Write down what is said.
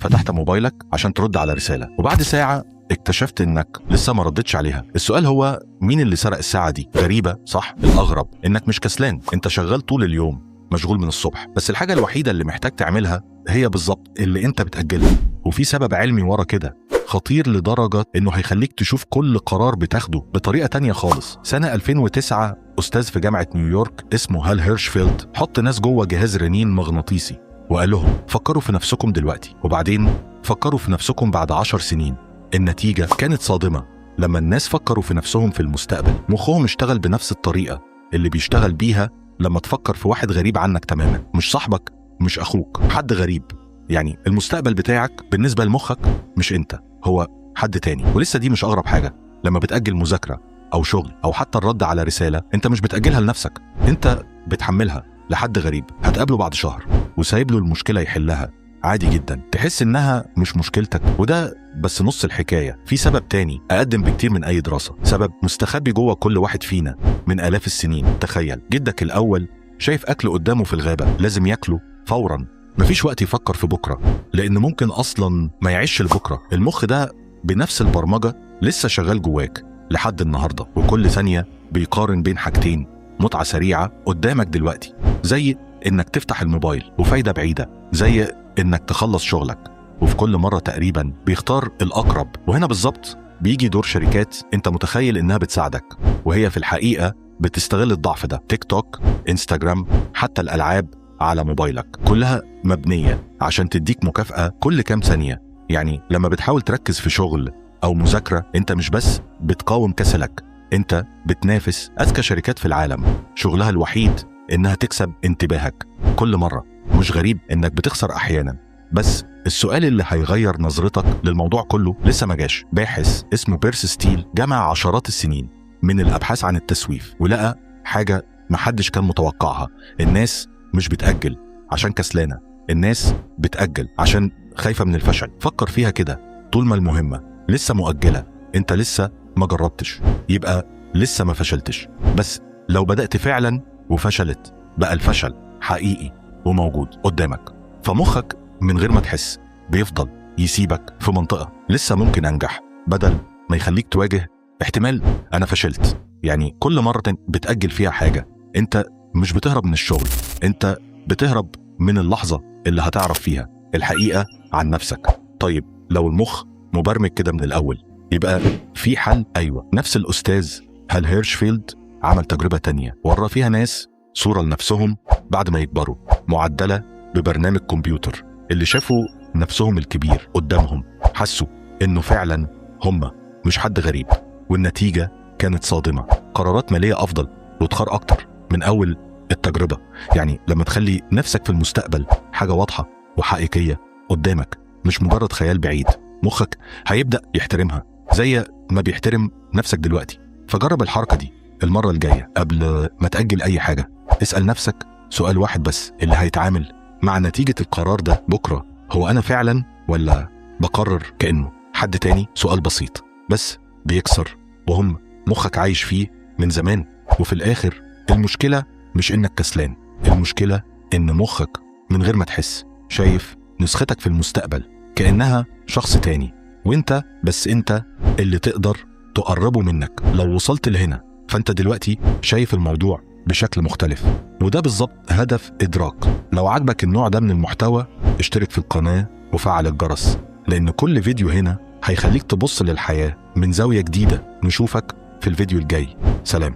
فتحت موبايلك عشان ترد على رسالة، وبعد ساعة اكتشفت انك لسه ما ردتش عليها. السؤال هو مين اللي سرق الساعة دي؟ غريبة صح؟ الأغرب انك مش كسلان، انت شغال طول اليوم، مشغول من الصبح، بس الحاجة الوحيدة اللي محتاج تعملها هي بالظبط اللي انت بتأجلها. وفي سبب علمي ورا كده خطير لدرجة انه هيخليك تشوف كل قرار بتاخده بطريقة تانية خالص. سنة 2009 أستاذ في جامعة نيويورك اسمه هال هيرشفيلد حط ناس جوه جهاز رنين مغناطيسي وقال لهم فكروا في نفسكم دلوقتي، وبعدين فكروا في نفسكم بعد 10 سنين. النتيجة كانت صادمة. لما الناس فكروا في نفسهم في المستقبل، مخهم اشتغل بنفس الطريقة اللي بيشتغل بيها لما تفكر في واحد غريب عنك تماما، مش صاحبك، مش أخوك، حد غريب. يعني المستقبل بتاعك بالنسبة لمخك مش انت، هو حد تاني. ولسه دي مش أغرب حاجة. لما بتأجل مذاكرة أو شغل أو حتى الرد على رسالة، انت مش بتأجلها لنفسك، انت بتحملها لحد غريب هتقابله بعد شهر وسايب له المشكلة يحلها عادي جدا، تحس انها مش مشكلتك. وده بس نص الحكاية. في سبب تاني أقدم بكتير من أي دراسة، سبب مستخبي جوه كل واحد فينا من آلاف السنين. تخيل جدك الأول شايف أكل قدامه في الغابة، لازم ياكله فورا، مفيش وقت يفكر في بكرة لأن ممكن أصلا ما يعيش لبكرة. المخ ده بنفس البرمجة لسه شغال جواك لحد النهاردة، وكل ثانية بيقارن بين حاجتين: متعة سريعة قدامك دلوقتي زي إنك تفتح الموبايل، وفايدة بعيدة زي إنك تخلص شغلك. وفي كل مرة تقريبا بيختار الأقرب. وهنا بالظبط بيجي دور شركات أنت متخيل إنها بتساعدك، وهي في الحقيقة بتستغل الضعف ده. تيك توك، انستجرام، حتى الألعاب على موبايلك، كلها مبنية عشان تديك مكافأة كل كام ثانية. يعني لما بتحاول تركز في شغل أو مذاكرة، أنت مش بس بتقاوم كسلك، أنت بتنافس أذكى شركات في العالم شغلها الوحيد إنها تكسب انتباهك كل مرة. مش غريب إنك بتخسر أحيانا، بس السؤال اللي هيغير نظرتك للموضوع كله لسه ما جاش. باحث اسمه بيرس ستيل جمع عشرات السنين من الأبحاث عن التسويف، ولقى حاجة محدش كان متوقعها: الناس مش بتأجل عشان كسلانة، الناس بتأجل عشان خايفة من الفشل. فكر فيها كده، طول ما المهمة لسه مؤجلة انت لسه ما جربتش، يبقى لسه ما فشلتش. بس لو بدأت فعلا وفشلت، بقى الفشل حقيقي وموجود قدامك. فمخك من غير ما تحس بيفضل يسيبك في منطقة لسه ممكن أنجح، بدل ما يخليك تواجه احتمال أنا فشلت. يعني كل مرة بتأجل فيها حاجة، انت مش بتهرب من الشغل، انت بتهرب من اللحظة اللي هتعرف فيها الحقيقة عن نفسك. طيب لو المخ مبرمج كده من الأول، يبقى في حل؟ أيوة. نفس الأستاذ هال هيرشفيلد عمل تجربة تانية ورى فيها ناس صورة لنفسهم بعد ما يكبروا، معدلة ببرنامج كمبيوتر. اللي شافوا نفسهم الكبير قدامهم حسوا إنه فعلا هم مش حد غريب، والنتيجة كانت صادمة: قرارات مالية أفضل وادخار أكتر من أول التجربة. يعني لما تخلي نفسك في المستقبل حاجة واضحة وحقيقية قدامك، مش مجرد خيال بعيد، مخك هيبدأ يحترمها زي ما بيحترم نفسك دلوقتي. فجرب الحركة دي المرة الجاية قبل ما تأجل أي حاجة. اسأل نفسك سؤال واحد بس اللي هيتعامل مع نتيجة القرار ده بكرة: هو أنا فعلا ولا بقرر كأنه حد تاني؟ سؤال بسيط بس بيكسر وهم مخك عايش فيه من زمان. وفي الآخر المشكلة مش إنك كسلان، المشكلة إن مخك من غير ما تحس شايف نسختك في المستقبل كأنها شخص تاني، وإنت بس إنت اللي تقدر تقربه منك. لو وصلت لهنا فأنت دلوقتي شايف الموضوع بشكل مختلف، وده بالظبط هدف إدراك. لو عجبك النوع ده من المحتوى اشترك في القناة وفعل الجرس، لأن كل فيديو هنا هيخليك تبص للحياة من زاوية جديدة. نشوفك في الفيديو الجاي. سلام.